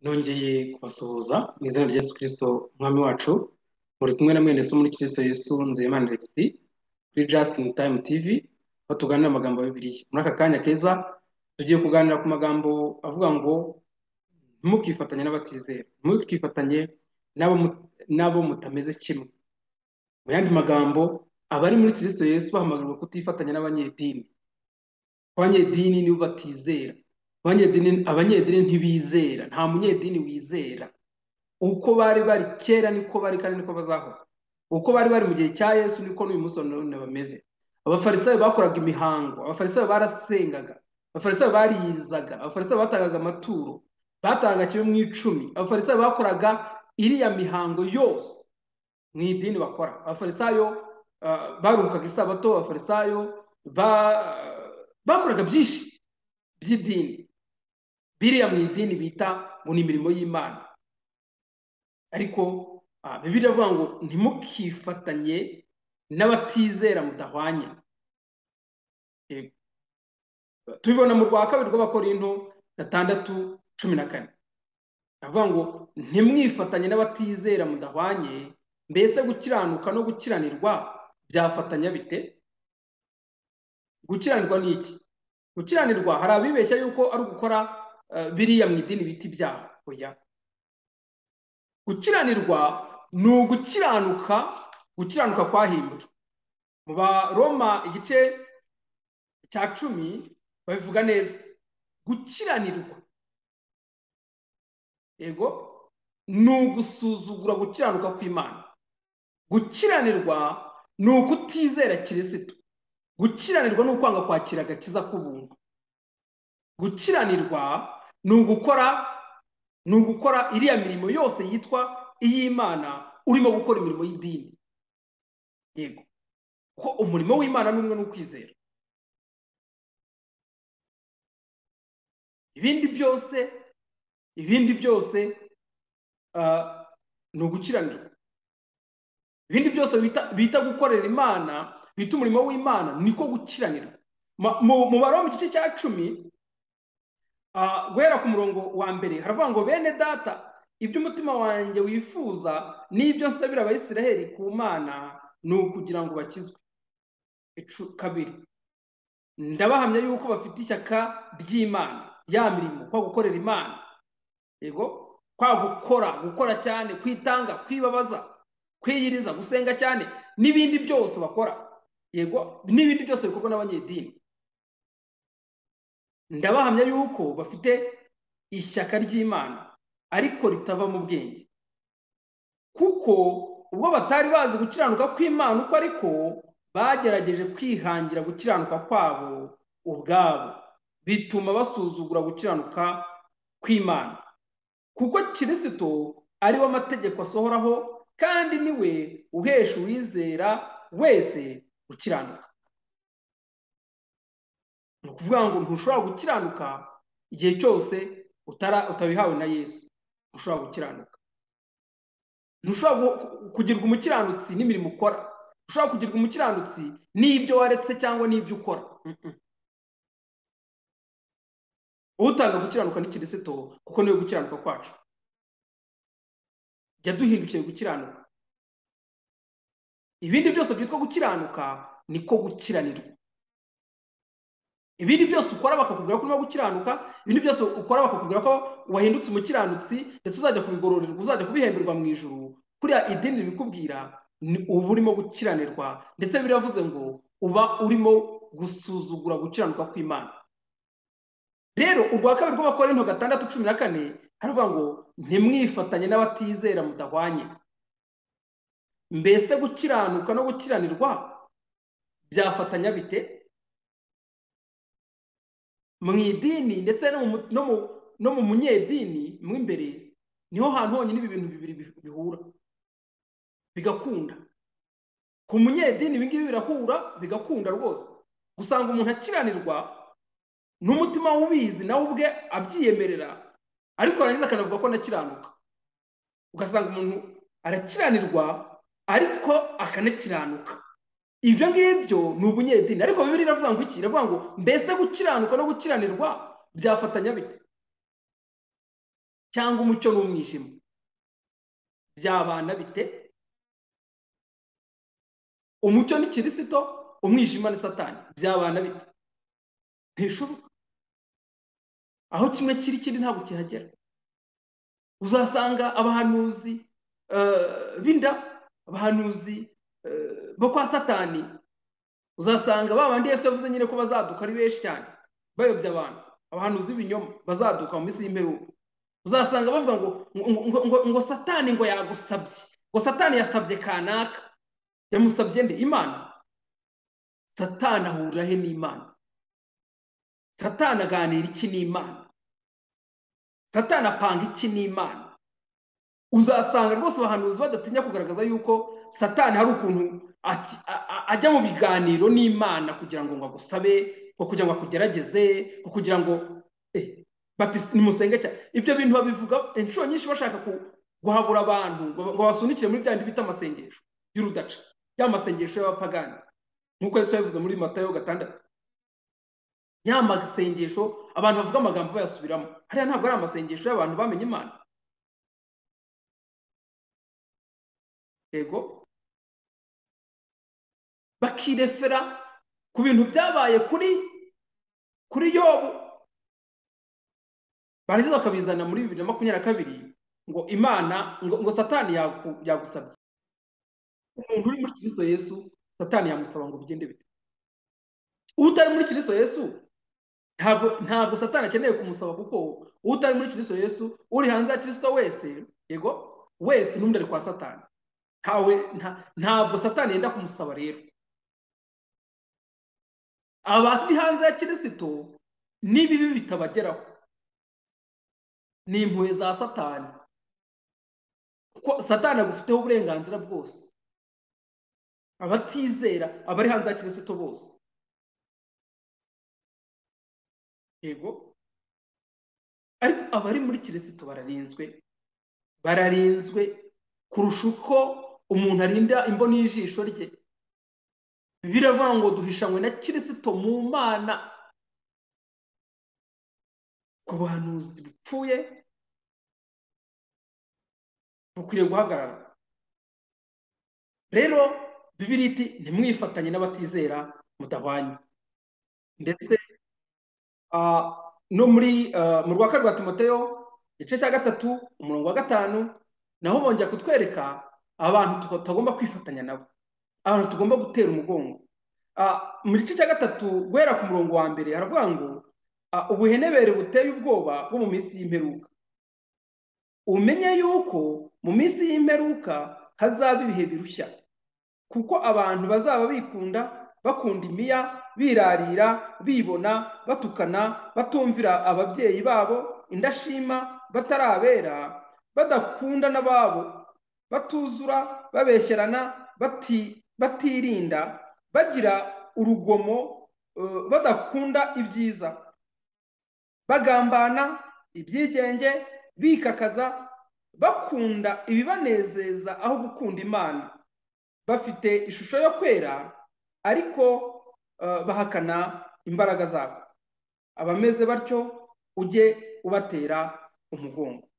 Nongeye kubasuhuza mu izina rya Yesu Kristo Umwami wacu, muri kumwe na mwene so muri Kristo Yesu Nzeyimana Alexis kuri Just in Time TV, aho tuganira amagambo ya Bibiliya. Muri aka kanya keza tugiye kuganira ku magambo avuga ngo ntimukifatanye n'abatizera, ntimukifatanye n'abo mutameze kimwe. Mu yandi magambo, abari muri Kristo Yesu bahamagarwa kutifatanya n'abanyedini. Abanyedini nibo batizera. Abanyedini ntibizera, nta munyedini wizera. Uko bari bari kera niko bari kandi niko bazahora. Uko bari bari mu gihe cya Yesu niko n'uyu munsi none bameze. Abafarisayo bakoraga imihango, abafarisayo barasengaga, abafarisayo bariyizaga, abafarisayo batangaga amaturo, batangaga kimwe mu icumi, abafarisayo bakoraga iriya mihango yose mu idini bakora. Abafarisayo baruhukaga isabato, abafarisayo bakoraga byinshi by'idini, biriya mu idini bita ngo ni imirimo y'Imana. Ariko Bibiliya iravuga ngo ntimukifatanye n'abatizera mudahwanye. Tubibona mu rwa kabiri rw'Abakorinto 6:14. Avuga ngo ntimwifatanye n'abatizera mudahwanye, mbese gukiranuka no gukiranirwa byafatanya bite? Gukiranirwa ni iki? Gukiranirwa, hari abibeshya yuko ari ugukora biriya mu idini bita ibyaha. Oya, gukiranirwa ni ugukiranuka, gukiranuka kwahimbwe. Mu Baroma igice cya 10 babivuga neza. Gukiranirwa, yego, ni ugusuzugura gukiranuka kw'Imana. Gukiranirwa ni ukutizera Kristo. Gukiranirwa ni ukwanga kwakira agakiza k'ubuntu. Gukiranirwa ni ugukora iriya mirimo yose yitwa iy'Imana, urimo gukora imirimo y'idini. Yego, ko umurimo w'Imana ni umwe n'ukwizera. Ibindi byose ni ugukiranirwa. Ibindi byose bita gukorera Imana, bita umurimo w'Imana, niko gukiranirwa. Mu Baroma igice cya 10 guhera ku murongo wa mbere haravuga ngo bene data, ibyo umutima wanjye wifuza n'ibyo nsabira Abayisiraheli ku Mana ni ukugira ngo bakizwe. 2, ndabahamya yuko bafite ishyaka ry'Imana, ya mirimo kwa gukorera Imana, yego, kwa gukora cyane, kwitanga, kwibabaza, kwiyiriza, gusenga cyane n'ibindi byose bakora, yego, n'ibindi byose bikorwa n'abanyedini. Ndabahamya yuko bafite ishyaka ry'Imana ariko ritava mu bwenge, kuko ubwo batari bazi gukiranuka kw'Imana uko ariko bagerageje kwihangira gukiranuka kwabo ubwabo, bituma basuzugura gukiranuka kw'Imana. Kuko Kristo ari we amategeko asohoraho, kandi niwe uhesha uwizera wese gukiranuka. Ni ukuvuga ngo ntushobora gukiranuka igihe cyose utabihawe na Yesu. Ntushobora gukiranuka, ntushobora kugirwa umukiranutsi n'imirimo ukora, ntushobora kugirwa umukiranutsi n'ibyo waretse cyangwa n'ibyo ukora. Utanga gukiranuka ni Kristo, kuko niwe gukiranuka kwacu. Jya duhindukiye gukiranuka. Ibindi byose byitwa gukiranuka niko gukiranirwa. Ibindi byose ukora bakakubwira ko urimo gukiranuka, ibindi byose ukora bakakubwira ko wahindutse umukiranutsi, ndetse uzajya kubigororerwa, uzajya kubihemberwa mu ijuru. Kuriya idini ribikubwira ni uba urimo gukiranirwa, ndetse biravuze ngo uba urimo gusuzugura gukiranuka kw'Imana. Rero urwa kabiri rw'Abakorinto 6:14 haravuga ngo ntimwifatanye n'abatizera mudahwanye. Mbese gukiranuka no gukiranirwa byafatanya bite? Mu idini ndetse no mu munyedini mo imbere niho hantu honyine ibi bintu bibiri bihura bigakunda. Ku munyedini ibi ngibi birahura bigakunda rwose. Gusanga umuntu akiranirwa n'umutima w'ubizi nawe ubwe abyiyemerera, ariko arangiza akanavuga ko anakiranuka. Ugasanga umuntu arakiranirwa ariko akanakiranuka. Ibyo ngibyo ni ubunyedini. Ariko Bibiliya iravuga ngo iki? Iravuga ngo mbese gukiranuka no gukiranirwa byafatanya bite? cyangwa umucyo n'umwijima byabana bite? Umucyo ni Kirisito, umwijima ni Satani, byabana bite? Ntishoboka. Aho kimwe kiri kindi ntabwo kihagera. Uzasanga abahanuzi b'inda, abahanuzi bo kwa Satani, uzasanga babandi Yesu yavuze nyine ko bazaduka ari benshi cyane bayobya abantu, abahanuzi b'ibinyoma bazaduka mu minsi y'imperuka. Uzasanga bavuga ngo ngo ngo Satani ngo yagusabye, ngo Satani yasabye kanaka. Yamusabye nde? Imana. Satani ahurira he n'Imana? Satani aganira iki n'Imana? Satani apanga iki n'Imana? Uzasanga rwose abahanuzi badatinya kugaragaza yuko Satani hari ukuntu ajya mu biganiro n'Imana kugira ngo ngo agusabe, ngo kugira ngo akugerageze, ngo kugira ngo bati nimusenge cyane. Ibyo bintu babivuga inshuro nyinshi bashaka guhabura abantu ngo basunikire muri bya bindi bita amasengesho y'urudaca, ya masengesho y'abapagani, nk'uko Yesu yabivuze muri Matayo 6. Ya masengesho abantu bavuga amagambo bayasubiramo, hariya ntabwo ari amasengesho y'abantu bamenye Imana. Yego, bakirefera ku bintu byabaye kuri Yobu, barangiza bakabizana muri 2022 ngo Imana ngo Satani yagusabye. Umuntu uri muri Kristo Yesu, Satani yamusaba ngo bigende bite? Utari muri Kristo Yesu ntabwo Satani akeneye kumusaba, kuko utari muri Kristo Yesu, uri hanze ya Kristo wese, yego wese n'undi ari kwa Satani. Ntabwo Satani yenda kumusaba. Rero abari hanze ya Kristo n'ibibi bitabageraho ni impuhwe za Satani, kuko Satani agufiteho uburenganzira bwose. Abatizera, abari hanze ya Kristo bose, yego, ariko abari muri Kristo bararinzwe, bararinzwe kurusha uko umuntu arinda imboni y'ijisho rye. Biravuga ngo duhishanywe na Kristo mu Mana. Ku buhanuzi bupfuye bukwiriye guhagarara. Rero Bibiliya iti ntimwifatanye n'abatizera mudahwanye. Ndetse no muri mu rwa kabiri rwa Timoteyo igice cya 3 umurongo wa 5 naho bongera kutwereka abantu tutagomba kwifatanya nabo, abantu tugomba gutera umugongo. Mu gice cya 3 guhera ku murongo wa 1 haravuga ngo ubuhenebere buteye ubwoba bwo mu minsi y'imperuka. Umenye yuko mu minsi y'imperuka hazaba ibihe birushya, kuko abantu bazaba bikunda, bakunda imiya, birarira, bibona, batukana, batumvira ababyeyi babo, indashima, batarabera, badakunda n'ababo, batuzura, babeshyerana, batirinda, bagira urugomo, badakunda ibyiza, bagambana ibyigenge, bikakaza, bakunda ibibanezeza aho gukunda Imana, bafite ishusho yo kwera ariko bahakana imbaraga zabo. Abameze batyo ujye ubatera umugongo.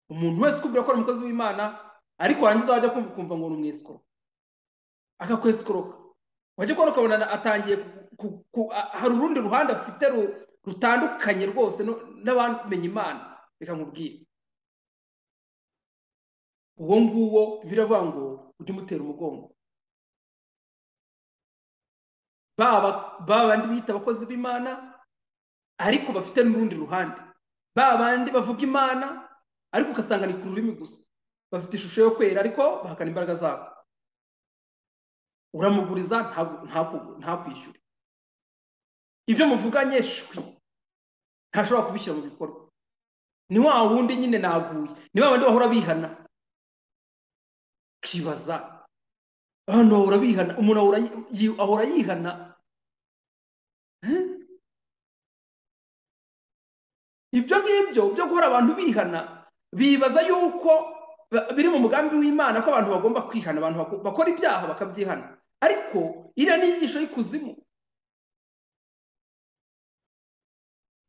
Umuntu wese ukubwira ko ari umukozi w'Imana ariko warangiza wajya kumva ngo ni umwesikoro, akakwesikoroka, wajya kubona ukabona atangiye hari urundi ruhande afite rutandukanye rwose n'abamenye Imana. Reka nkubwire, uwo nguwo biravuga ngo ujye umutera umugongo. Baba bandi bita abakozi b'Imana ariko bafite n'urundi ruhande, ba bandi bavuga Imana ariko ugasanga ni ku rurimi gusa, bafite ishusho yo kwera ariko bahakana imbaraga zabo. Uramuguriza ntakwishyure, ibyo muvuganye shwi ntashobora kubishyira mu bikorwa. Ni wa wundi nyine naguye, ni ba bandi bahora bihana. Kibaza abantu bahora bihana, umuntu ahora yihana. Ibyo ngibyo byo guhora abantu bihana, bibaza yuko biri mu mugambi w'Imana ko abantu bagomba kwihana, abantu bakora ibyaha bakabyihana, ariko iriya ni inyigisho y'ikuzimu.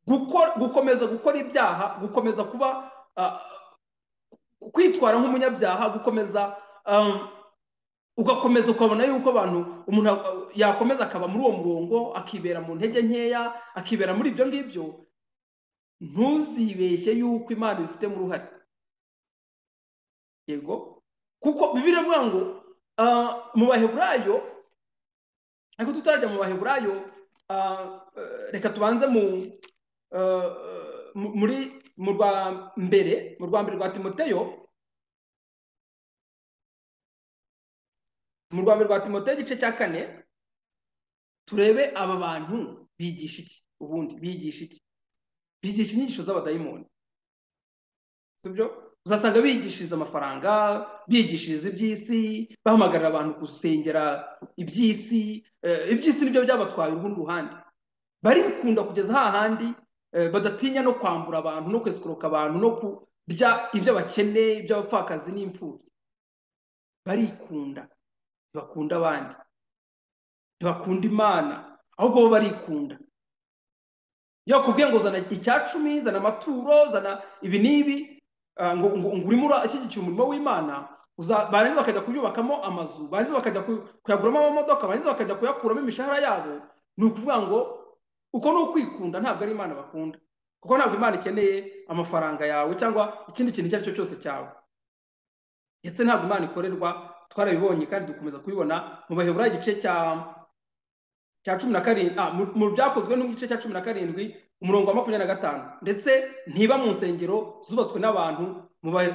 Gukomeza gukora ibyaha, gukomeza kuba kwitwara nk'umunyabyaha, gukomeza ugakomeza ukabona yuko abantu umuntu yakomeza akaba muri uwo murongo, akibera mu ntege nkeya, akibera muri ibyo ngibyo, ntuzibeshye yuko Imana ibifitemo uruhare. Yego, kuko Bibiliya iravuga ngo mu Baheburayo, ariko tutarajya mu Baheburayo, reka tubanze mu rwa mbere, mu rwa mbere rwa Timoteyo, mu rwa mbere rwa Timoteyo igice cya 4, turebe aba bantu bigisha iki. Ubundi bigisha iki? Bigisha inyigisho z'abadayimoni, sibyo? Uzasanga bigishiriza amafaranga, bigishiriza iby'isi, bahamagarira abantu gusengera iby'isi. Iby'isi nibyo byabatwaye uruhu n'uruhande. Barikunda kugeza hahandi badatinya no kwambura abantu, no kwesikoroka abantu, no kurya iby'abakene, iby'abapfakazi n'imfubyi. Barikunda, ntibakunda abandi, ntibakunda Imana, ahubwo bo barikunda. Iyo bakubwiye ngo zana 10, zana amaturo, zana ibi n'ibi, ngo urimo urashyigikira umurimo w'Imana, barangiza bakajya kuyubakamo amazu, barangiza bakajya kuyaguramo amamodoka, barangiza bakajya kuyakuramo imishahara yabo, ni ukuvuga ngo uko ni ukwikunda, ntabwo ari Imana bakunda, kuko ntabwo Imana ikeneye amafaranga yawe cyangwa ikindi kintu icyo ari cyo cyose cyawe. Ndetse ntabwo Imana ikorerwa, twarabibonye kandi dukomeza kubibona mu Baheburayo igice cya 17, mu byakozwe no mu gice cya 17 umurongo wa 25, ndetse ntiba mu nsengero zubatswe n'abantu.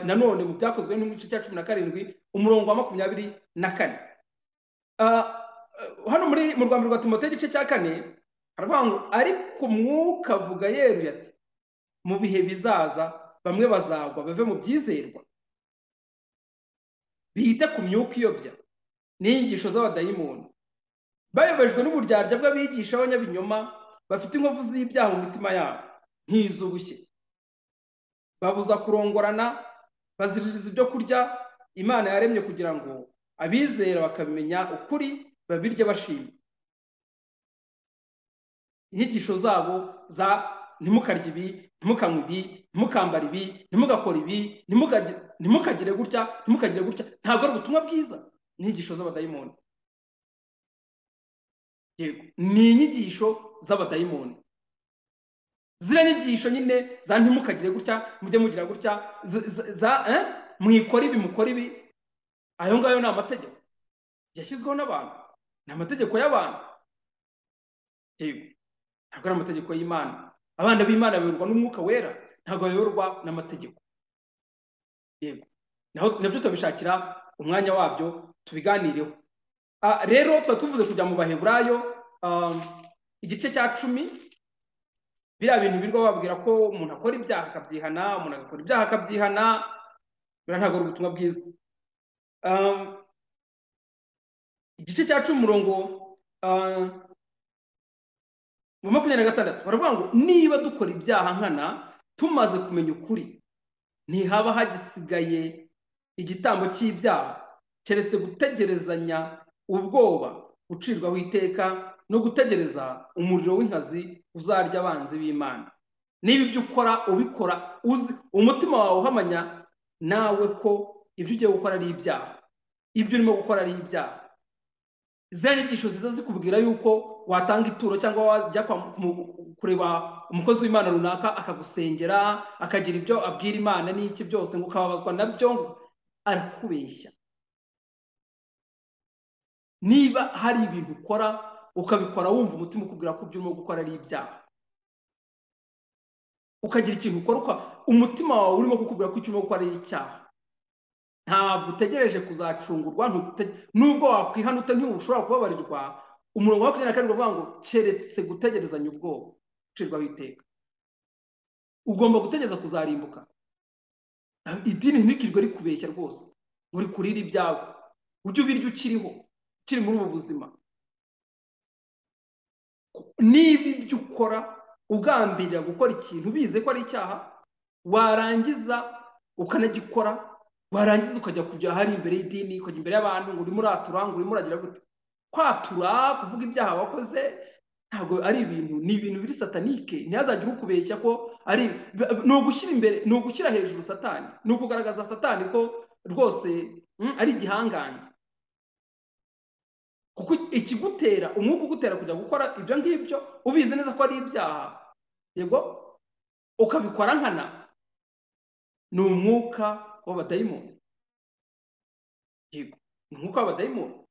Nanone mu byakozwe no mu gice cya 17 umurongo wa 24. Hano muri mu rwa mbere rwa Timoteyo igice cya 4 haravuga ngo ariko Umwuka avuga yeruye ati mu bihe bizaza bamwe bazagwa bave mu byizerwa, bite ku myuka iyobya n'inyigisho z'abadayimoni, bayobejwe n'uburyarya bw'abigisha b'abanyabinyoma bafite inkovu z'ibyaha mu mitima yabo nk'iz'ubushye, babuza kurongorana, baziririza ibyo kurya Imana yaremye kugira ngo abizera bakabimenya ukuri babirye bashima. Inyigisho zabo za ntimukarye ibi, ntimukanywe ibi, ntimukambare ibi, ntimugakore ibi, ntimukagire gutya, ntimukagire gutya, ntabwo ari ubutumwa bwiza. Ni inyigisho z'abadayimoni. Yego, ni inyigisho z'abadayimoni. Ziriya nyigisho nyine za ntimukagire gutya, mujye mugira gutya, za mwikora ibi, mukora ibi, ayo ngayo ni amategeko yashyizweho n'abantu, ni amategeko y'abantu. Yego, ntabwo ari amategeko y'Imana. Abana b'Imana bayoborwa n'Umwuka Wera, ntabwo bayoborwa n'amategeko. Yego, naho nabyo tubishakira umwanya wabyo tubiganireho. Rero tuba tuvuze kujya mu Baheburayo igice cya 10, biriya bintu birirwa babwira ko umuntu akora ibyaha akabyihana, umuntu agakora ibyaha akabyihana, biriya ntabwo ari ubutumwa bwiza. Igice cya 10 umurongo wa 26 baravuga ngo niba dukora ibyaha nkana tumaze kumenya ukuri, ntihaba hagisigaye igitambo cy'ibyaha keretse gutegerezanya ubwoba gucirwaho iteka no gutegereza umuriro w'inkazi uzarya abanzi b'Imana. Niba ibyo ukora ubikora uzi, umutima wawe uhamanya nawe ko ibyo ugiye gukora ari ibyaha, ibyo urimo gukora ari ibyaha, ziriya nyigisho ziza zikubwira yuko watanga ituro cyangwa wajya kureba umukozi w'Imana runaka akagusengera, akagira ibyo abwira Imana n'iki byose, ngo ukababazwa nabyo, arakubeshya. Niba hari ibintu ukora ukabikora wumva umutima ukubwira ko ibyo urimo gukora ari ibyaha, ukagira ikintu ukora umutima wawe urimo kukubwira ko icyo urimo gukora ari icyaha, ntabwo utegereje kuzacungurwa, nubwo wakwihana ute ntiushobora kubabarirwa. Umurongo wa 27 uvuga ngo keretse gutegerezanya ubwoba gucirwaho iteka. Ugomba gutegereza kuzarimbuka. Idini ntirikirwe rikubeshya rwose, ngo rikurire ibyawe, ujye ubirya ukiriho, ukiri muri ubu buzima. Niba ibyo ukora ugambirira gukora ikintu ubizi ko ari icyaha, warangiza ukanagikora, warangiza ukajya kujya hari imbere y'idini, ukajya imbere y'abantu ngo urimo uratura, ngo urimo uragira gute, kwatura, kuvuga ibyaha wakoze, Ntabwo ari ibintu, ni ibintu biri satanike. Ntihazagire ukubeshya ko ari, ni ugushyira imbere, ni ugushyira hejuru Satani, ni ukugaragaza Satani ko rwose ari igihangange. Kuko ikigutera, umwuka ugutera kujya gukora ibyo ngibyo ubizi neza ko ari ibyaha, yego, ukabikora nkana, ni umwuka w'abadayimoni. Yego, ni umwuka w'abadayimoni.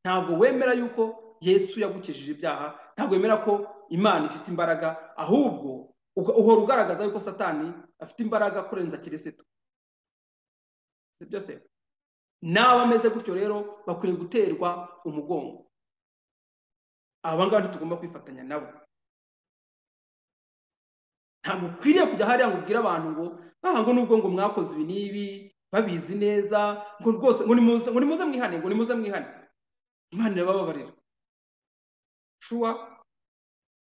Ntabwo wemera yuko Yesu yagukijije ibyaha, ntabwo wemera ko Imana ifite imbaraga, ahubwo uhora ugaragaza yuko Satani afite imbaraga kurenza Kirisito. Si byo se? N'abo ameze gutyo rero bakwiriye guterwa umugongo. Aba ngaba ntitugomba kwifatanya nabo. Ntabwo ukwiriye kujya hariya ngo ubwire abantu ngo ngo nubwo ngo mwakoze ibi n'ibi babizi neza, ngo rwose ngo nimuze mwihane, ngo nimuze mwihane, Imana irabababarira. Shuwa,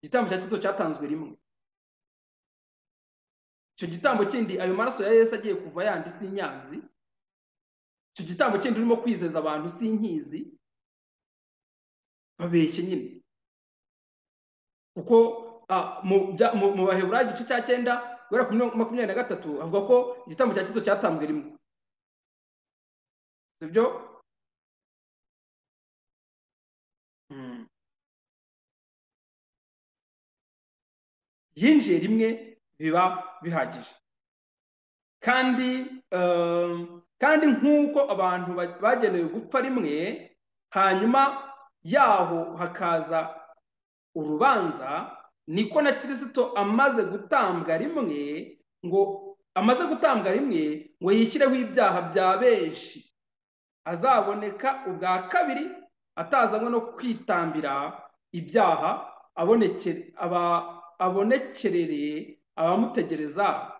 igitambo cya Kristo cyatanzwe rimwe. Icyo gitambo kindi, ayo maraso ya Yesu agiye kuva yandi sinyazi. Icyo gitambo kindi urimo kwizeza abantu sinkizi, babeshye nyine. Kuko mu Baheburayo igice cya 9 guhera ku 23 avuga ko igitambo cya Kristo cyatanzwe rimwe. Sibyo? Yinjiye rimwe biba bihagije. Kandi nk'uko abantu bagenewe gupfa rimwe, hanyuma yaho hakaza urubanza, niko na Kristo amaze gutambwa rimwe ngo yishyireho ibyaha bya benshi, azaboneka ubwa kabiri atazanywe no kwitambira ibyaha, abonekerere abamutegereza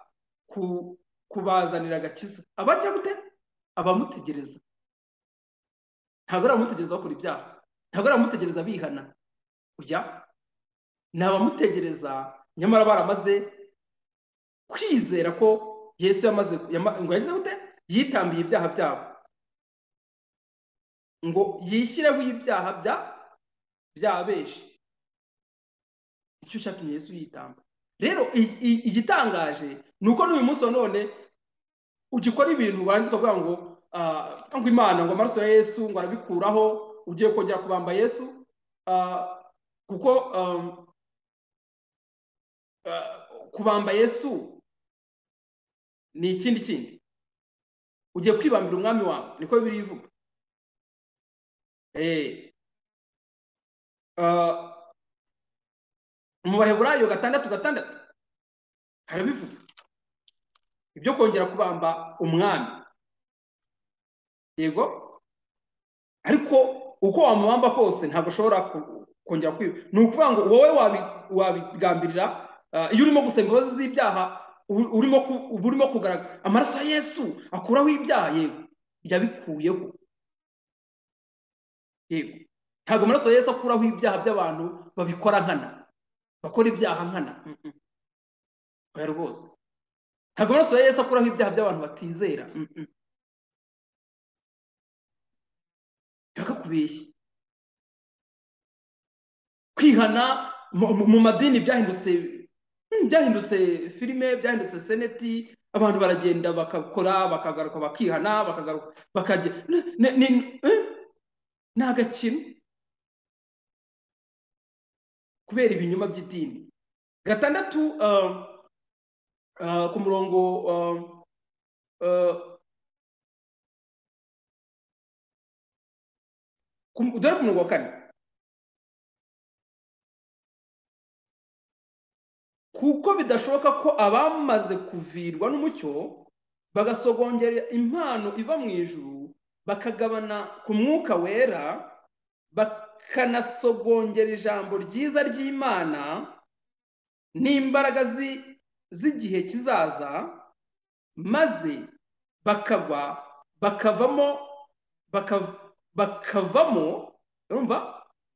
kubazanira agakiza. Abajya gute? Abamutegereza. Ntabwo ari abamutegereza bakora ibyaha, ntabwo ari abamutegereza bihana, ujya ni abamutegereza nyamara baramaze kwizera ko Yesu yamaze ngo yagize gute? Yitambiye ibyaha byabo, ngo yishyireho ibyaha bya benshi. Icyo cyatumye Yesu yitamba. Rero igitangaje ni uko n'uyu munsi wa none ugikora ibintu warangiza ukavuga ngo ngo Imana, ngo amaraso ya Yesu ngo arabikuraho, ugiye kongera kubamba Yesu, kuko kubamba Yesu ni ikindi kindi. Ugiye kwibambira umwami wawe, niko Bibiliya ivuga. Mu Baheburayo 6:6 harabivuga ibyo kongera kubamba umwami. Yego, ariko uko wamubamba kose ntabwo ushobora kongera kwiba. Ni ukuvuga ngo wowe wabigambirira iyo urimo gusaba imbabazi z'ibyaha, urimo kugaragara amaraso ya Yesu akuraho ibyaha. Yego, yabikuyeho. Yego, ntabwo amaraso ya Yesu akuraho ibyaha by'abantu babikora nkana, bakora ibyaha nkana. Oya rwose, ntabwo amaraso ya Yesu akuraho ibyaha by'abantu batizera. Bakakubeshya. Kwihana mu madini byahindutse filime, byahindutse seneti. Abantu baragenda bakakora, bakagaruka bakihana, bakagaruka bakajya. Ni agakino kubera ibinyoma by'idini. 6 ku murongo dore ku murongo wa 4. Kuko bidashoboka ko abamaze kuvirwa n'umucyo bagasogongera impano iva mu ijuru, bakagabana ku mwuka wera, bakanasogongera ijambo ryiza ry'Imana n'imbaraga z'igihe kizaza, maze bakagwa bakavamo, urumva,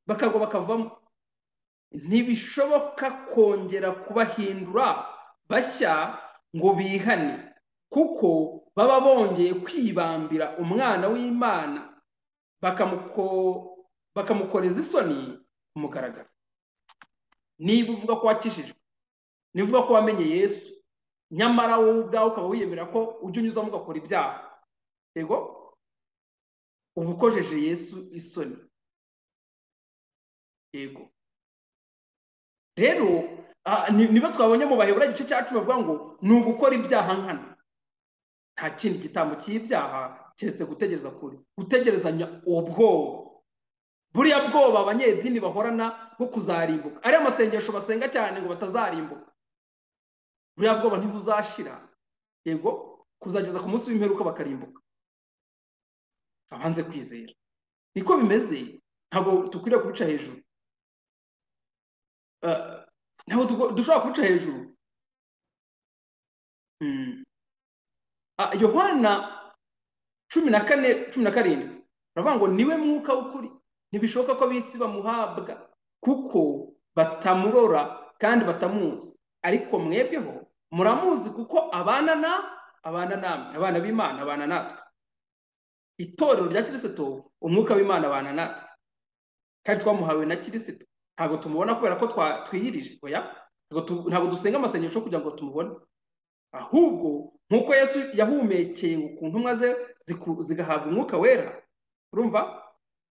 bakagwa bakavamo. Ntibishoboka kongera kubahindura bashya ngo bihane, kuko baba bongeye kwibambira umwana w'Imana, bakamukoreza isoni ku mugaragaro. Niba uvuga ko wakijijwe, niba uvuga ko wamenye Yesu, nyamara wowe ubwawe ukaba wiyemera ko ujya unyuzamo ugakora ibyaha, yego, uba ukojeje Yesu isoni. Yego, rero niba twabonye mu Baheburayo igice cya 10 bavuga ngo ni ugukora ibyaha nkana, nta kindi gitambo cy'ibyaha keretse gutegereza kuri, gutegerezanya ubwoba, buriya bwoba abanyedini bahorana bwo kuzarimbuka, ari amasengesho basenga cyane ngo batazarimbuka, buriya bwoba ntibuzashira, yego, kuzageza ku munsi w'imperuka bakarimbuka. Abanze kwizera niko bimeze, ntabwo dukwiriye kubica hejuru, ntabwo dushobora kubica hejuru. Yohana 14:17 baravuga ngo niwe mwuka w'ukuri, ntibishoboka ko ab'isi bamuhabwa kuko batamurora kandi batamuzi, ariko mwebweho muramuzi kuko abana namwe, abana b'Imana abana natwe. Itorero rya Kirisito, umwuka w'Imana abana natwe, kandi twamuhawe na Kirisito. Ntabwo tumubona kubera ko twiyirije, oya, ntabwo dusenga amasengesho kugira ngo tumubone, ahubwo nk'uko Yesu yahumekeye ku ntumwa ze zigahabwa umwuka wera, urumva,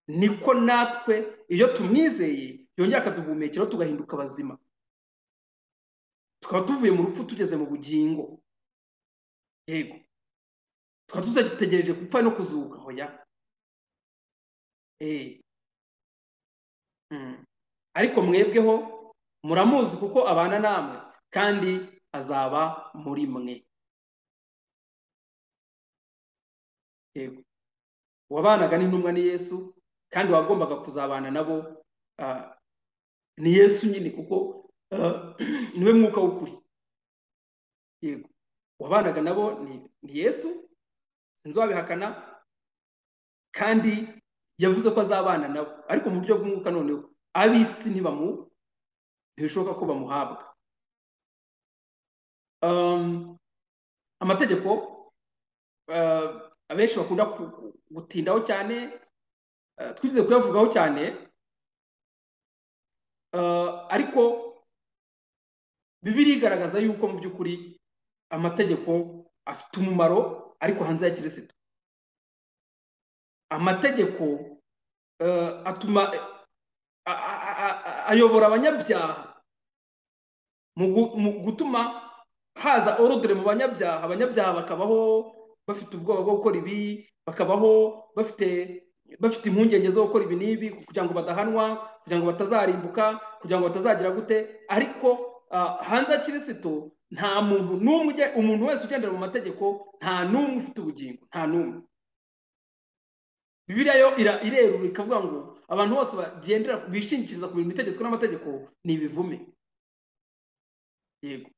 niko natwe iyo tumwizeye yongera akaduhumekera tugahinduka bazima, tukaba tuvuye mu rupfu tugeze mu bugingo. Yego, tukaba tutategereje gupfa no kuzuka, oya. Ariko mwebweho muramuzi kuko abana namwe kandi azaba muri mwe. Yego, wabanaga n'intumwa ni Yesu, kandi wagombaga kuzabana nabo ni Yesu nyine, kuko niwe mwuka w'ukuri. Yego, wabanaga nabo ni Yesu, sinzi wabihakana, kandi yavuze ko azabana nabo, ariko mu buryo bw'umwuka. Noneho ab'isi ntibishoboka ko bamuhabwa. Amategeko abenshi bakunda gutindaho cyane, twize kuyavugaho cyane, ariko Bibiliya igaragaza yuko mu by'ukuri amategeko afite umumaro, ariko hanze ya Kirisito. Amategeko atuma ayobora abanyabyaha mu gutuma haza ordre mu banyabyaha, abanyabyaha bakabaho bafite ubwoba bwo gukora ibi, bakabaho bafite impungenge zo gukora ibi n'ibi kugira ngo badahanwa, kugira ngo batazarimbuka, kugira ngo batazagira gute. Ariko hanze ya Kirisito nta muntu n'umwe, umuntu wese ugendera mu mategeko nta n'umwe ufite ubugingo, nta n'umwe. Bibiliya yo irerura ikavuga ngo abantu bose bagendera bishingikiriza ku bintu bitegetswe n'amategeko ni ibivume. Yego,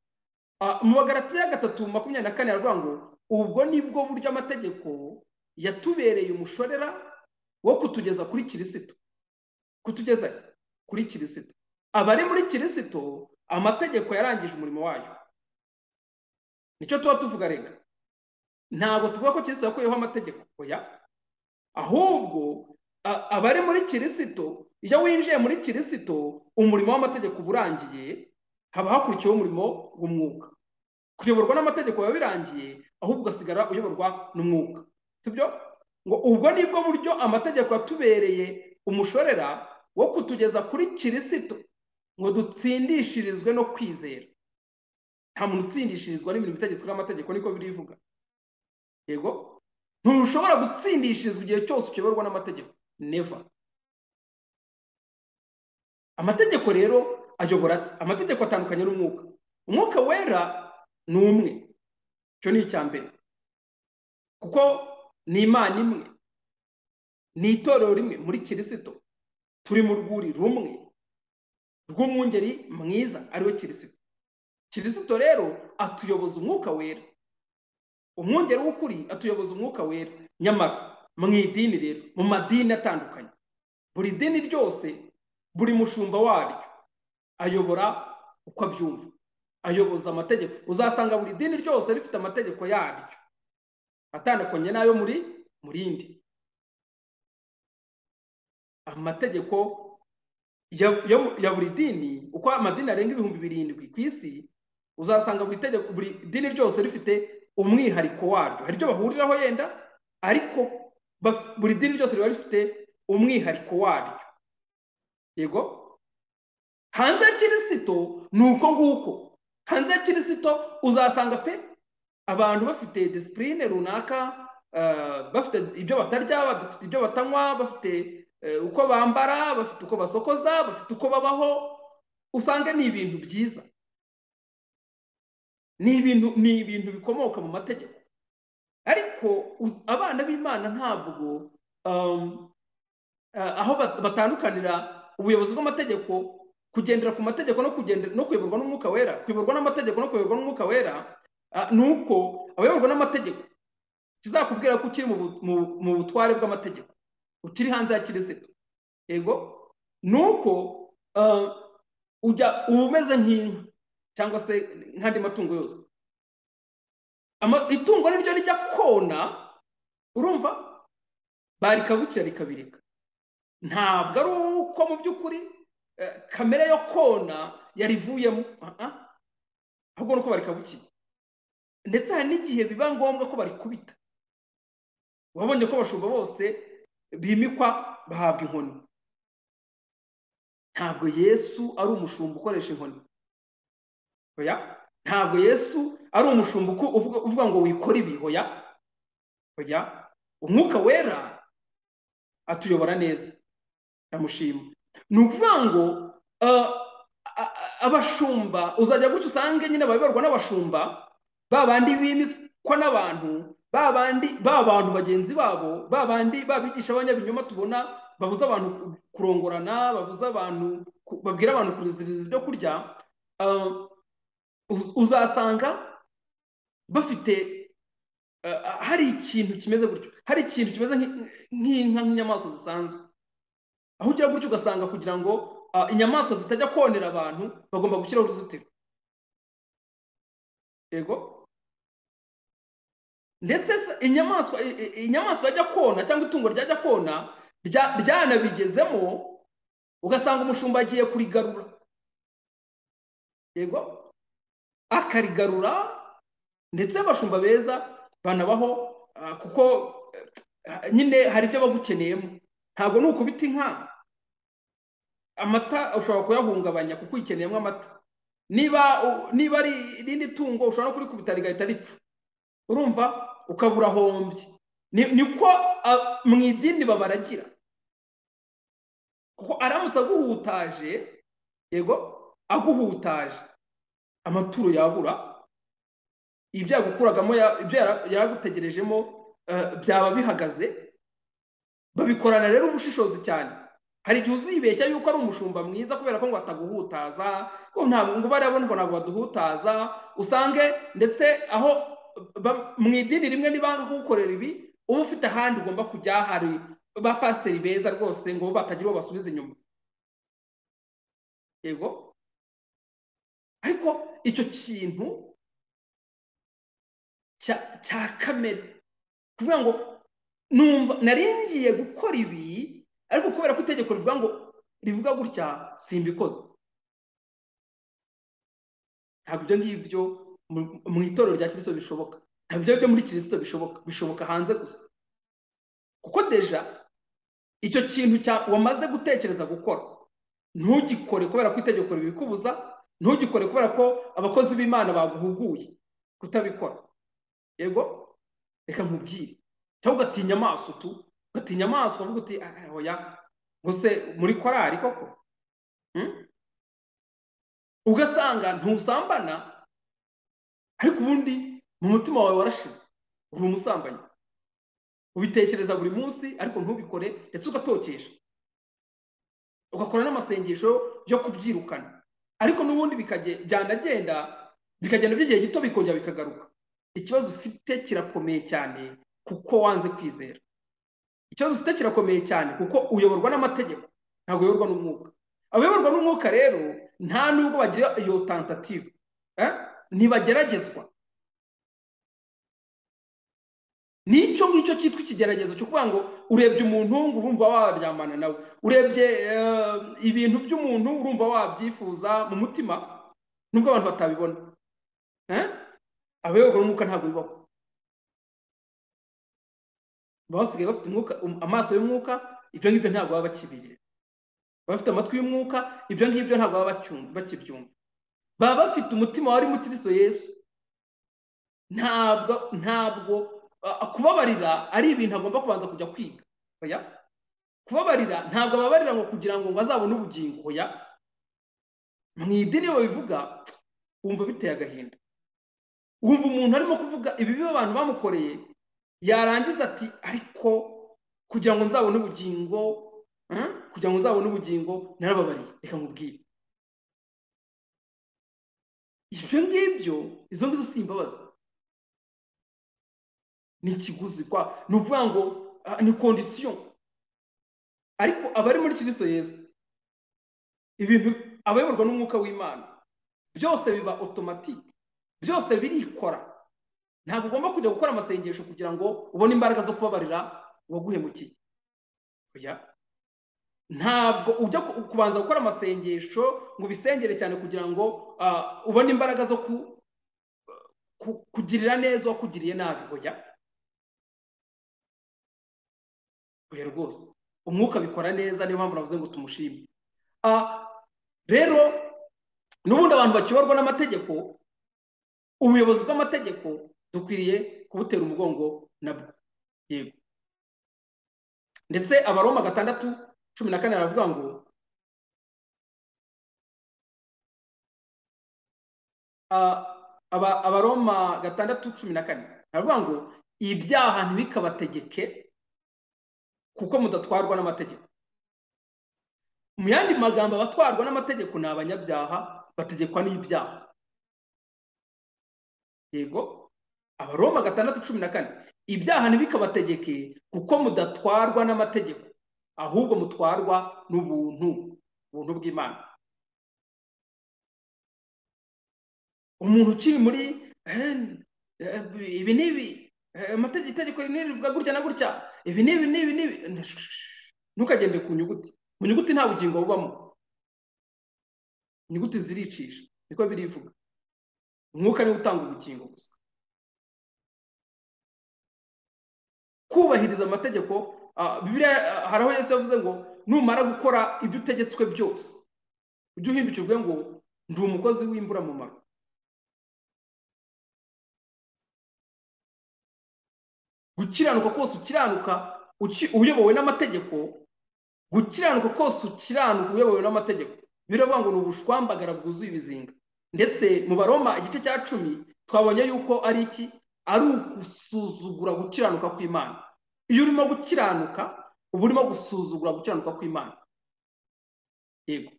mu Bagalatiya 3:24 aravuga ngo ubwo nibwo buryo amategeko yatubereye umushorera wo kutugeza kuri Kirisito, kutugeza kuri Kirisito. Abari muri Kirisito amategeko yarangije umurimo wayo. Nicyo tuba tuvuga rega, ntabwo tuvuga ko Kirisito yakuyeho amategeko, oya, ahubwo abari muri Kirisito, iyo winjiye muri Kirisito umurimo w'amategeko uba urangiye, haba hakurikiyeho umurimo w'umwuka. Kuyoborwa n'amategeko biba birangiye, ahubwo ugasigara uyoborwa n'umwuka, sibyo? Ngo ubwo nibwo buryo amategeko yatubereye umushorera wo kutugeza kuri Kirisito ngo dutsindishirizwe no kwizera. Nta muntu utsindishirizwa n'ibintu bitegetswe n'amategeko, niko birivuga. Yego, ntushobora gutsindishirizwa igihe cyose ukiyoborwa n'amategeko, never. Amategeko rero ayobora ate? Amategeko atandukanye n'umwuka. Umwuka wera ni umwe, icyo ni icya mbere, kuko ni Imana imwe, ni itorero rimwe muri Kirisito, turi mu rwuri rumwe rw'umwungeri mwiza ariwe Kirisito. Kirisito rero atuyoboza umwuka wera, umwungeri w'ukuri atuyoboza umwuka wera. Nyamara mu idini rero, mu madini atandukanye, buri dini ryose, buri mushumba waryo ayobora uko abyumva, ayoboza amategeko. Uzasanga buri dini ryose rifite amategeko yaryo atandukanye n'ayo muri murindi. Amategeko ya buri dini, uko amadini arenga 7000 ku isi, uzasanga buri tegeko, buri dini ryose rifite umwihariko waryo. Hari ibyo bahuriraho yenda, ariko buri dini ryose riba rifite umwihariko waryo. Yego, hanze ya Kirisito ni uko nguko. Hanze ya Kirisito uzasanga pe abantu bafite disipurine runaka, bafite ibyo batarya, bafite ibyo batanywa, bafite uko bambara, bafite uko basokoza, bafite uko babaho. Usanga ni ibintu byiza, ni ibintu bikomoka mu mategeko. Ariko abana b'Imana ntabwo aho batandukanira ubuyobozi bw'amategeko, kugendera ku mategeko no kuyoborwa n'Umwuka Wera, kuyoborwa n'amategeko no kuyoborwa n'Umwuka Wera, ni uko abayoborwa n'amategeko kizakubwira ko ukiri mu butware bw'amategeko, ukiri hanze ya Kirisito. Yego, ni uko ujya umeze nk'inka cyangwa se nk'andi matungo yose. Itungo niryo rijya kona, urumva, barikabukira rikabireka. Ntabwo ari uko mu by'ukuri kamere yo kona yarivuyemo, ahubwo nuko barikabukiye. Ndetse hari n'igihe biba ngombwa ko barikubita. Wabonye ko abashumba bose bimikwa bahabwa inkoni. Ntabwo Yesu ari umushumba ukoresha inkoni. Oya, ntabwo Yesu ari umushumba uvuga ngo wikora ibi. Oya, oya, Umwuka Wera atuyobora neza, ndamushima. Ni ukuvuga ngo abashumba uzajya gutya usange nyine bayoborwa n'abashumba ba bandi bimikwa n'abantu, ba bandi ba bantu bagenzi babo, ba bandi babigisha abanyabinyoma tubona babuza abantu kurongorana, babuza abantu, babwira abantu kuziriza ibyo kurya. Uzasanga bafite hari ikintu kimeze gutyo, hari ikintu kimeze nk'inka, nk'inyamaswa zisanzwe. Aho ugira gutyo ugasanga kugira ngo inyamaswa zitajya konera abantu bagomba gushyiraho uruzitiro. Yego, ndetse inyamaswa yajya kona cyangwa itungo ryajya kona ryanabigezemo, ugasanga umushumba agiye kurigarura. Yego, akarigarura. Ndetse abashumba beza banabaho, kuko nyine hari ibyo bagukeneyemo. Ntabwo nukubita inka amata ushobora kuyahungabanya kuko uyikeneyemo amata. Niba ari irindi tungo ushobora no kurikubita rigahita ripfa, urumva, ukabura hombye. Niko mu idini babaragira, kuko aramutse aguhutaje, yego, aguhutaje amaturo yabura, ibyo yagukuragamo, ibyo yaragutegerejemo byaba bihagaze. Babikorana rero ubushishozi cyane. Hari igihe uzibeshya yuko ari umushumba mwiza kubera ko ngo ataguhutaza, ko ntabwo ngo barabona ngo ntabwo baduhutaza. Usange ndetse aho mu idini rimwe nibanga kugukorera ibi, uba ufite ahandi ugomba kujya, hari ba pasiteri beza rwose ngo batagira uwo basubiza inyuma. Yego, ariko icyo kintu cya kamere, kuvuga ngo numva naringiye gukora ibi, ariko kubera ko itegeko rivuga ngo rivuga gutya simbikoze. Ntabwo ibyo ngibyo mu itorero rya Kirisito bishoboka. Ntabwo ibyo muri Kirisito bishoboka, bishoboka hanze gusa. Kuko deja icyo kintu wamaze gutekereza gukora, ntugikore kubera ko itegeko ribikubuza, ntugikore kubera ko abakozi b'Imana baguhuguye kutabikora. Yego, reka nkubwire, cyangwa ugatinya amaso tu, ugatinya amaso ukavuga uti oya, ngo se muri korari koko? Ugasanga ntusambana, ariko ubundi mu mutima wawe warashize, uri umusambanyi. Ubitekereza buri munsi ariko ntubikore, ndetse ugatokesha, ugakora n'amasengesho yo kubyirukana, ariko n'ubundi byanagenda bikagenda by'igihe gito bikongera bikagaruka. Ikibazo ufite kirakomeye cyane kuko wanze kwizera. Ikibazo ufite kirakomeye cyane kuko uyoborwa n'amategeko, ntabwo uyoborwa n'umwuka. Abayoborwa n'umwuka rero nta nubwo bagira iyo tentative, ntibageragezwa. Nicyo ngicyo cyitwa ikigeragezo cyo kuvuga ngo urebye umuntu ngo urumva waryamana nawe, urebye ibintu by'umuntu urumva wabyifuza mu mutima, nubwo abantu batabibona. Abayoborwa n'umwuka ntabwo bibaho, basigaye bafite umwuka, amaso y'umwuka, ibyo ngibyo ntabwo baba bakibirira. Bafite amatwi y'umwuka, ibyo ngibyo ntabwo baba bakibyumva. Baba bafite umutima wari mu Kristo Yesu. Ntabwo kubabarira ari ibintu agomba kubanza kujya kwiga. Oya, kubabarira ntabwo ababarira ngo kugira ngo azabone ubugingo. Oya, mu idini babivuga wumva biteye agahinda. Wumva umuntu arimo kuvuga ibibi abantu bamukoreye, yarangiza ati ariko kugira ngo nzabone ubugingo, kugira ngo nzabone ubugingo narababariye, reka nkubwire. Ibyo ngibyo, izo ngizo si imbabazi, ni ikiguzi kwa, ni ukuvuga ngo ni kondisiyo. Ariko abari muri Kristo Yesu, ibintu abayoborwa n'umwuka w'Imana byose biba automatique, byose birikora. Ntabwo ugomba kujya gukora amasengesho kugira ngo ubone imbaraga zo kubabarira uwaguhemukiye. Oya, ntabwo ujya kubanza gukora amasengesho ngo ubisengere cyane kugira ngo ubone imbaraga zo kugirira neza uwakugiriye nabi. Oya, oya rwose, umwuka bikora neza, niyo mpamvu navuze ngo tumushime. Rero n'ubundi abantu bakiyoborwa n'amategeko, ubuyobozi bw'amategeko dukwiriye kubutera umugongo nabwo. Yego, ndetse Abaroma 6:14 aravuga ngo Abaroma 6:14 aravuga ngo ibyaha ntibikabategeke kuko mudatwarwa n'amategeko. Mu yandi magambo, abatwarwa n'amategeko ni abanyabyaha, bategekwa n'ibyaha. Yego, Abaroma 6:14, ibyaha ntibikabategeke kuko mudatwarwa n'amategeko, ahubwo mutwarwa n'ubuntu, ubuntu bw'Imana. Umuntu ukiri muri ibi n'ibi, amategeko, itegeko rivuga gutya na gutya, ibi n'ibi n'ibi n'ibi, ntukagende ku nyuguti. Mu nyuguti nta bugingo bubamo, inyuguti ziricisha, niko birivuga. Umwuka niwe utanga ubugingo gusa. Kubahiriza amategeko, Bibiliya hari aho Yesu yavuze ngo numara gukora ibyo utegetswe byose ujye uhindukirwe ngo ndi umukozi w'imburamumaro. Gukiranuka kose ukiranuka uyobowe n'amategeko, gukiranuka kose ukiranuka uyobowe n'amategeko, biravuga ngo ni ubushwambagara bwuzuye ibizinga. Ndetse mu Baroma igice cya 10 twabonye yuko ari iki? Ari ugusuzugura gukiranuka kw'Imana. Iyo urimo gukiranuka uba urimo gusuzugura gukiranuka kw'Imana. Yego,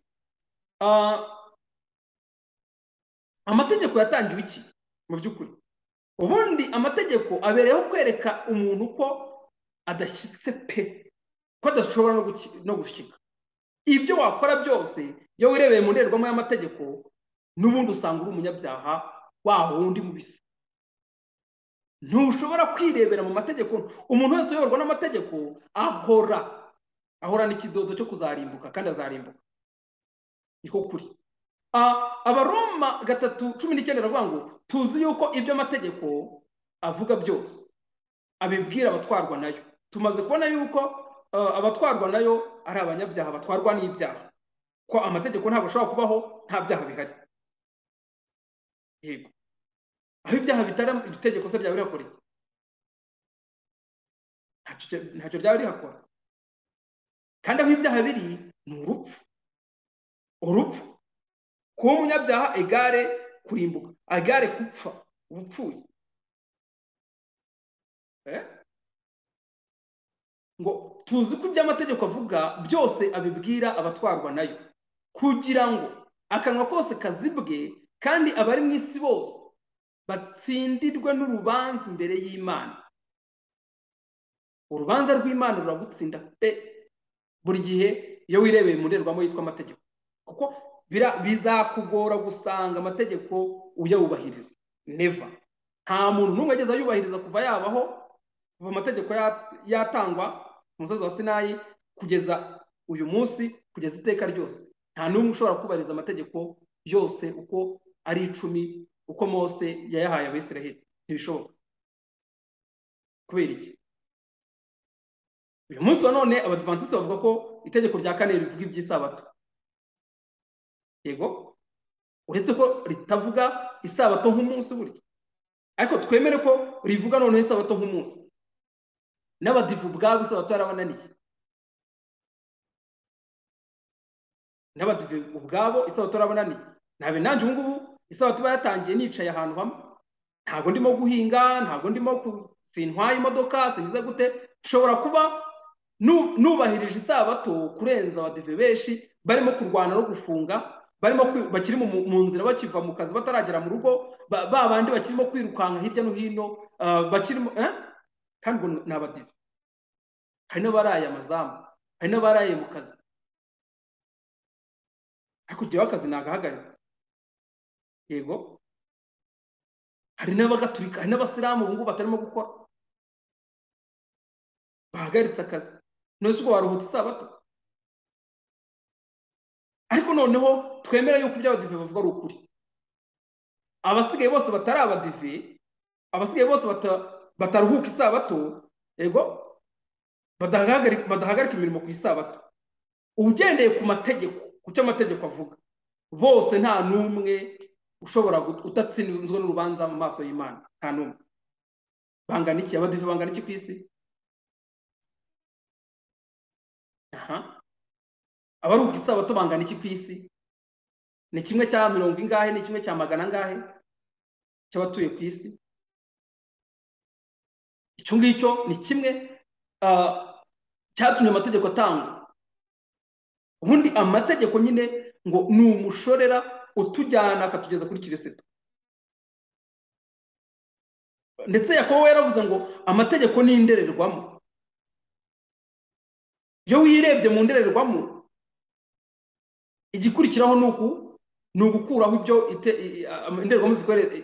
amategeko yatangiwe iki mu by'ukuri? Ubundi amategeko abereyeho kwereka umuntu ko adashyitse pe, ko adashobora no gushyika. Ibyo wakora byose iyo wirebeye mu ndorerwamo y'amategeko, n'ubundi usanga uri umunyabyaha wa wundi mubisi. Ntushobora kwirebera mu mategeko. Umuntu wese uyoborwa n'amategeko ahorana ikidodo cyo kuzarimbuka, kandi azarimbuka. Niko kuri. Abaroma 3:19 aravuga ngo tuzi yuko ibyo amategeko avuga byose abibwira abatwarwa nayo. Tumaze kubona yuko abatwarwa nayo ari abanyabyaha, batwarwa n'ibyaha, ko amategeko ntabwo ashobora kubaho nta byaha bihari. Yego, aho ibyaha bitari, itegeko se ryaba rihakora iki? Ntacyo ryaba rihakora. Kandi aho ibyaha biri ni urupfu. Urupfu kuba umunyabyaha egare kurimbuka, egare gupfa, ubupfuye. Ngo tuzi ko ibyo amategeko avuga byose abibwira abatwarwa nayo, kugira ngo akanwa kose kazibwe, kandi abari mu isi bose batsindirwe n'urubanza imbere y'Imana. Urubanza rw'Imana ruragutsinda pe buri gihe iyo wirebeye mu ndorerwamo yitwa amategeko, kuko bizakugora gusanga amategeko uyubahiriza. Never. Nta muntu n'umwe ageze ayubahiriza kuva yabaho. Kuva amategeko yatangwa ku musozi wa Sinayi kugeza uyu munsi, kugeza iteka ryose, nta n'umwe ushobora kubahiriza amategeko yose uko ari 10 uko Mose yayahaye Abisiraheli. Ntibishoboka. Kubera iki? Uyu munsi wa none Abadivantiste bavuga ko itegeko rya 4 rivuga iby'isabato. Yego, uretse ko ritavuga isabato nk'umunsi burya, ariko twemere ko rivuga noneho isabato nk'umunsi. N'abadivu ubwabo isabato yarabananiye. N'abadivu ubwabo isabato yarabananiye. Nabe nanjye ubu ngubu isabato iba yatangiye nicaye ahantu hamwe, ntabwo ndimo guhinga, ntabwo ndimo sintwaye imodoka, sinize gute, nshobora kuba nubahirije isabato kurenza abadive benshi barimo kurwana no gufunga, barimo bakiri mu nzira bakiva mu kazi bataragera mu rugo, ba bandi bakirimo kwirukanka hirya no hino, bakirimo kandi ngo ni abadive. Hari n'abaraye amazamu, hari n'abaraye mu kazi, ariko ujyaho akazi nagahagaritse. Yego, hari n'abagaturika, hari n'abasilamu ubu ngubu batarimo gukora, bahagaritse akazi. None se ubwo waruhutse isabato? Ariko noneho twemera yuko ibyo abadive bavuga ari ukuri. Abasigaye bose batari abadive, abasigaye bose bataruhuka isabato, yego, badahagarika imirimo ku isabato, ugendeye ku mategeko, ku cyo amategeko avuga, bose nta n'umwe ushobora utatsinzwe n'urubanza mu maso y'Imana. Nta n'umwe. Bangana iki? Abadive bangana iki ku isi? Aha, abaruhuka isabato bangana iki ku isi? Ni 1 cya 40 ingahe? Ni 1 cya 100 angahe cy'abatuye ku isi? Icyo ngicyo ni kimwe cyatumye amategeko atangwa. Ubundi amategeko nyine ngo ni umushorera utujyana akatugeza kuri Kristo. Ndetse Yakobo yaravuze ngo amategeko ni indorerwamo. Iyo wirebye mu ndorerwamo, igikurikiraho ni ugukuraho ibyo indorerwamo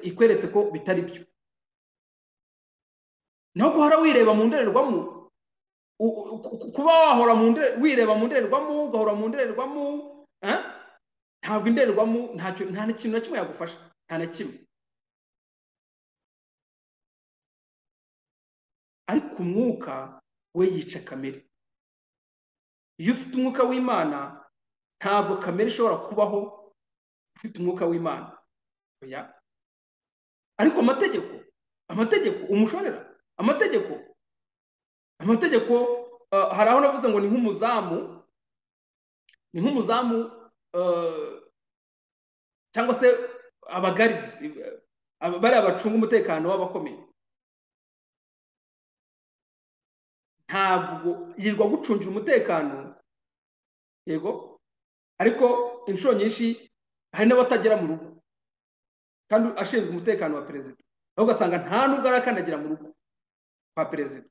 ikweretse ko bitari byo. Naho guhora wireba mu ndorerwamo, kuba wahora wireba mu ndorerwamo, ugahora mu ndorerwamo, ntabwo indorerwamo nta kintu na kimwe yagufasha, nta na kimwe. Ariko umwuka we yica kamere. Iyo ufite umwuka w'Imana, ntabwo kamere ishobora kubaho ufite umwuka w'Imana. Oya. Ariko amategeko umushorera, amategeko hari aho navuze ngo ni nk'umuzamu, cyangwa se abagaridi bari abacunga umutekano w'abakomeye. Ntabwo yirirwa gucungira umutekano, yego, ariko inshuro nyinshi hari n'abatagera mu rugo kandi ashinzwe umutekano wa perezida, aho ugasanga nta nubwo arakandagira mu rugo kwa perezida.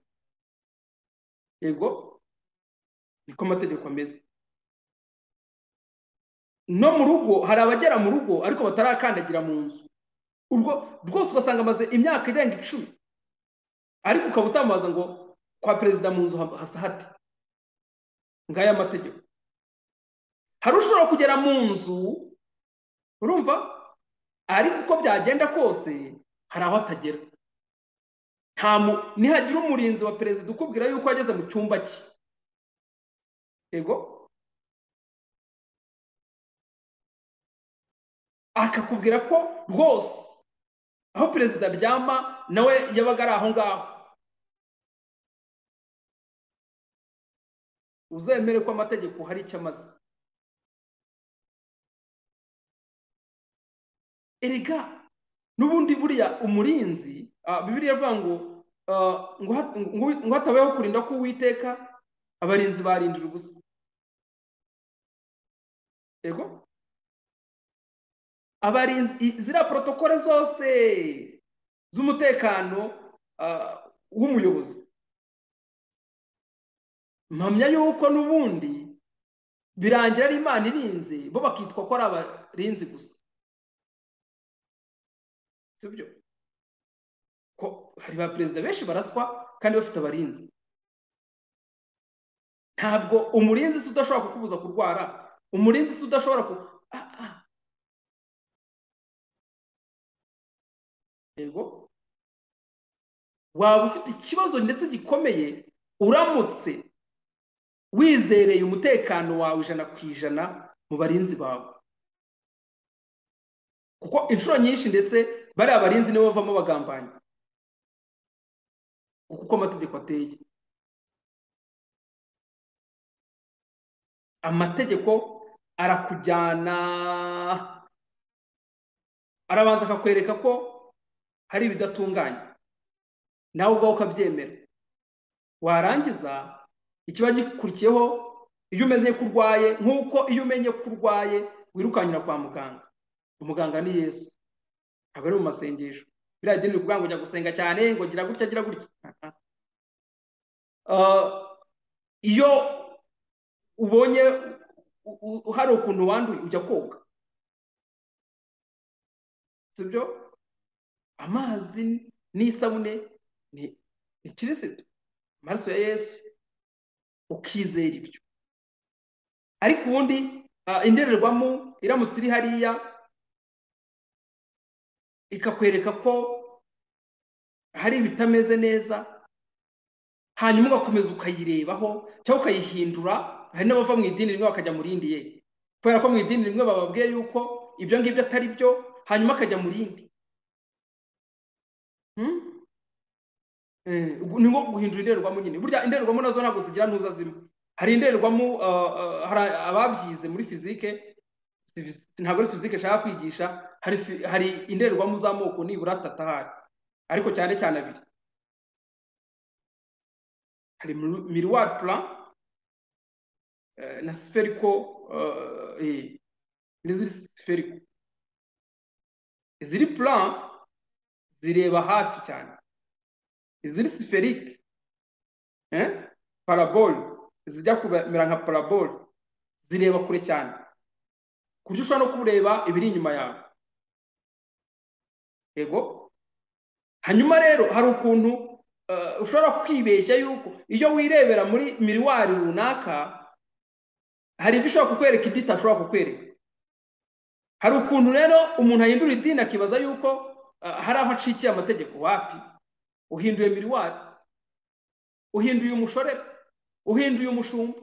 Yego, niko amategeko ameze. No mu rugo hari abagera mu rugo ariko batarakandagira mu nzu, ubwo rwose ugasanga amaze imyaka irenga 10, ariko ukaba utamubaza ngo kwa perezida mu nzu hasa hate. Ngaya amategeko. Hari ushobora kugera mu nzu, urumva, ariko uko byagenda kose hari aho atagera. Nihagira umurinzi wa perezida ukubwira yuko ageze mu cyumba cye, yego, akakubwira ko rwose aho perezida aryama nawe yabaga ari aho ngaho, uzemere ko amategeko hari icyo amaze. Erega n'ubundi buriya umurinzi, Bibiliya ivuga ngo ngo hatabayeho kurinda k'Uwiteka, abarinzi barindira ubusa. Yego, abarinzi, ziriya protokole zose z'umutekano w'umuyobozi, mpamya yuko n'ubundi birangira ari Imana irinze, bo bakitwa ko ari abarinzi gusa. Sibyo? Ko hari ba perezida benshi baraswa kandi bafite abarinzi. Ntabwo umurinzi se udashobora kukubuza kurwara, umurinzi se udashobora ku Yego, waba ufite ikibazo ndetse gikomeye uramutse wizereye umutekano wawe 100% mu barinzi bawe, kuko inshuro nyinshi ndetse bariya barinzi nibo bavamo bagambanyi, kuko amategeko ateye. Amategeko arakujyana, arabanza akakwereka ko hari ibidatunganye, nawe ubwawe ukabyemera. Warangiza ikiba gikurikiyeho, iyo umenye ko urwaye, nk'uko iyo umenye ko urwaye wirukankira kwa muganga. Umuganga ni Yesu, aba ari mu masengesho. Biriya dini rikuvuga ngo jya gusenga cyane, ngo gira gutya gira gutya. Iyo ubonye hari ukuntu wanduye ujya koga, sibyo? Amazi n'isabune ni Kirisitu, amaraso ya Yesu, ukizera ibyo. Ariko ubundi indorerwamo iramutse iri hariya ikakwereka ko hari ibitameze neza, hanyuma ugakomeza ukayirebaho cyangwa ukayihindura. Hari n'abava mu idini rimwe bakajya mu rindi, ye kubera ko mu idini rimwe bababwiye yuko ibyo ngibyo atari byo, hanyuma akajya mu rindi. Ni nko guhindura indorerwamo nyine. Burya indorerwamo nazo ntabwo zigira ntuza zimwe. Hari indorerwamo, hari ababyize muri fizike, ntabwo ari fizike nshaka kwigisha, hari indorerwamo z'amoko nibura atatu ahari, ariko cyane cyane abiri. Hari miroir plan na spherical, n'iziri spherical. Iziri plan zireba hafi cyane, iziri spherique, parabole, zijya kumera nka parabole, zireba kure cyane, ku buryo ushobora no kureba ibiri inyuma yawe. Yego. Hanyuma rero hari ukuntu ushobora kwibeshya yuko iyo wirebera muri miroir runaka hari ibyo ushobora kukwereka indi itashobora kukwereka. Hari ukuntu rero umuntu ahindura idini akibaza yuko hari aho acikiye amategeko. Wapi? Uhinduye miroir, uhinduye umushorera, uhinduye umushumba,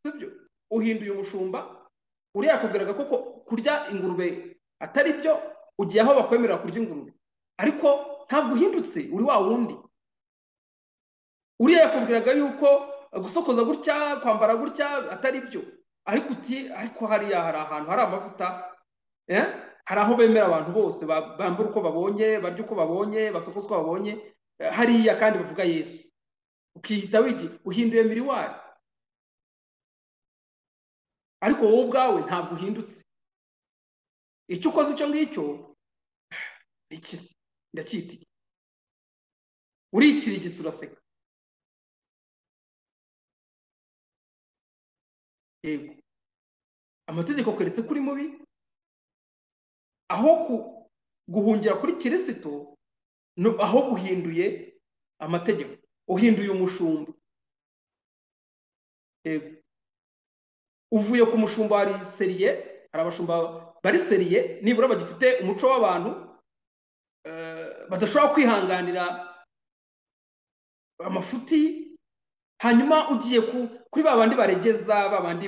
sibyo? Uhinduye umushumba. Uriya yakubwiraga ko kurya ingurube atari byo, ugiye aho bakwemerera kurya ingurube, ariko ntabwo uhindutse, uri wa wundi. Uriya yakubwiraga yuko gusokoza gutya, kwambara gutya atari byo, ariko uti ariko hariya hari ahantu hari amavuta, hari aho bemera abantu bose bambura uko babonye, barya uko babonye, basokoza uko babonye, hariya kandi bavuga Yesu. Ukihita wigi uhinduye miroir, ariko wowe ubwawe ntabwo uhindutse. Icyo ukoze icyo ngicyo iki ndacyitiye, urikirigisa uraseka. Yego, amategeko akweretse kuri mubi, aho guhungira kuri Kirisitu, aho guhinduye amategeko, uhinduye umushumba. Yego, uvuye ku mushumba hari seriye, hari abashumba bari seriye nibura bagifite umuco w'abantu, badashobora kwihanganira amafuti. Hanyuma ugiye kuri ba bandi baregeza, ba bandi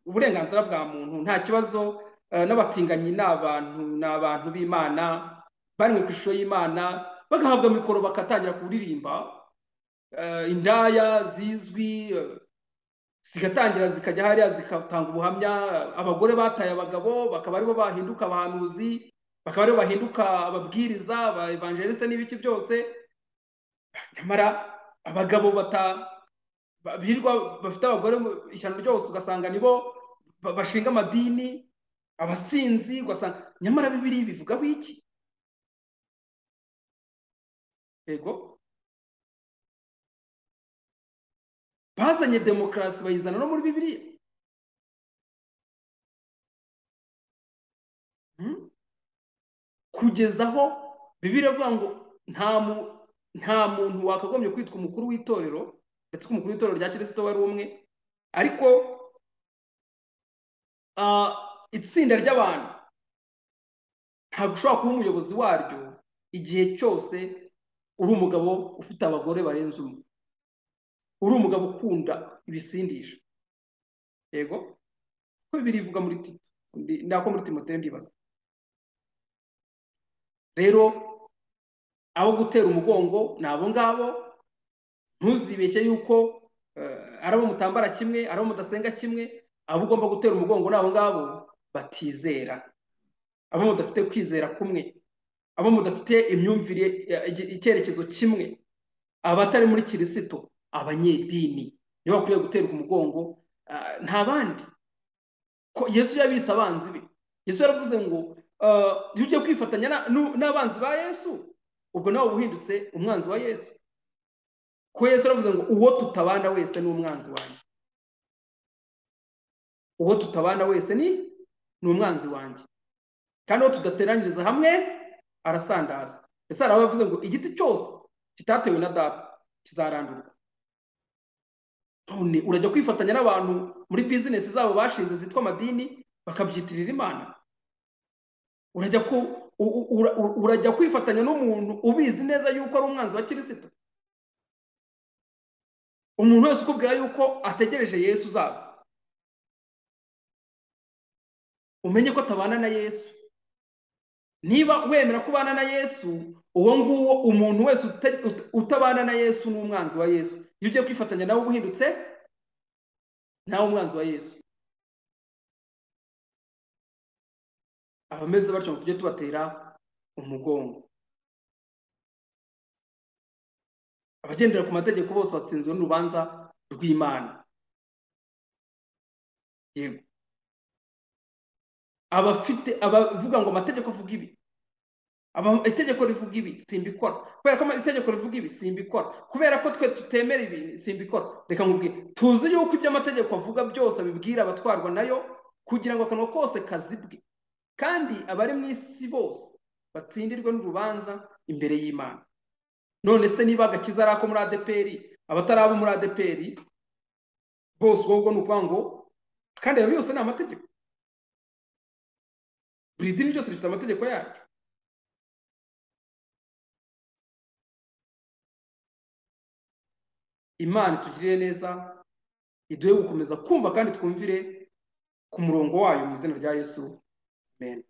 uburenganzira bwa muntu nta kibazo, n'abatinganyi ni abantu b'Imana, baremwe ku ishusho y'Imana, bagahabwa mikoro bakatangira kuririmba, indaya zizwi zigatangira zikajya hariya zikatanga ubuhamya, abagore bataye abagabo bakaba aribo bahinduka abahanuzi, bakaba aribo bahinduka ababwiriza, ba evangeliste n'ibiki byose. Nyamara abagabo birirwa bafite abagore ishyano ryose, ugasanga nibo bashinga amadini, abasinzi, ugasanga nyamara Bibiliya bivugaho iki? Yego, bazanye demokarasi bayizana no muri Bibiliya. Kugeza aho Bibiliya iravuga ngo nta muntu wakagombye kwitwa umukuru w'itorero, ndetse ko umukuru w'itorero rya Kirisito wari umwe, ariko itsinda ry'abantu ntabwo ushobora kuba umuyobozi waryo igihe cyose uri umugabo ufite abagore barenze umwe, uri umugabo ukunda ibisindisha. Yego, ko Bibiliya ivuga muri Tito, ndako muri Timoteyo ndibaza. Rero abo gutera umugongo ni abo ngabo, ntuzibeshye yuko ari abo mutambara kimwe, ari abo mudasenga kimwe. Abo ugomba gutera umugongo ni abo ngabo batizera, abo mudafite kwizera kumwe, abo mudafite imyumvire, icyerekezo kimwe, abatari muri Kirisito, abanyedini nibo bakwiriye guterwa umugongo, nta bandi. Ko Yesu yabise abanzi be. Yesu yaravuze ngo iyo ugiye kwifatanya n'abanzi ba Yesu, ubwo nawe uhindutse umwanzi wa Yesu. Ko Yesu yaravuze ngo uwo tutabana wese ni umwanzi wanjye, uwo tutabana wese ni umwanzi wanjye, kandi uwo tudateranyiriza hamwe arasandaza. Ese hari aho yavuze ngo igiti cyose kitatewe na data kizarandurwa. None urajya kwifatanya n'abantu muri bizinesi zabo bashinze zitwa amadini bakabyitirira Imana? Urajya kwifatanya n'umuntu ubizi neza yuko ari umwanzi wa Kirisito? Umuntu wese ukubwira yuko ategereje Yesu uzaza, umenye ko atabana na Yesu. Niba wemera kubana na Yesu, uwo nguwo umuntu wese utabana na Yesu ni umwanzi wa Yesu. Iyo ugiye kwifatanya nawe ubuhindutse nawe umwanzi wa Yesu. Abameze batyo ngo tujye tubatera umugongo. Abagendera ku mategeko bose batsinzwe n'urubanza rw'Imana. Yego, abafite abavuga ngo amategeko avuga ibi, itegeko rivuga ibi simbikora, kubera ko itegeko rivuga ibi simbikora, kubera ko twe tutemera ibi simbikora. Reka nkubwire, tuzi yuko ibyo amategeko avuga byose abibwira abatwarwa nayo, kugira ngo akanwa kose kazibwe, kandi abari mu isi bose batsindirwe n'urubanza imbere y'Imana. None se niba agakiza ari ako muri ADEPR, abatari abo muri ADEPR bose ubwo ni ukuvuga ngo, kandi ayo yose ni amategeko. Buri dini ryose rifite amategeko yaryo. Imana itugirire neza, iduhe gukomeza kumva kandi twumvire ku murongo wayo mu izina rya Yesu. Amen.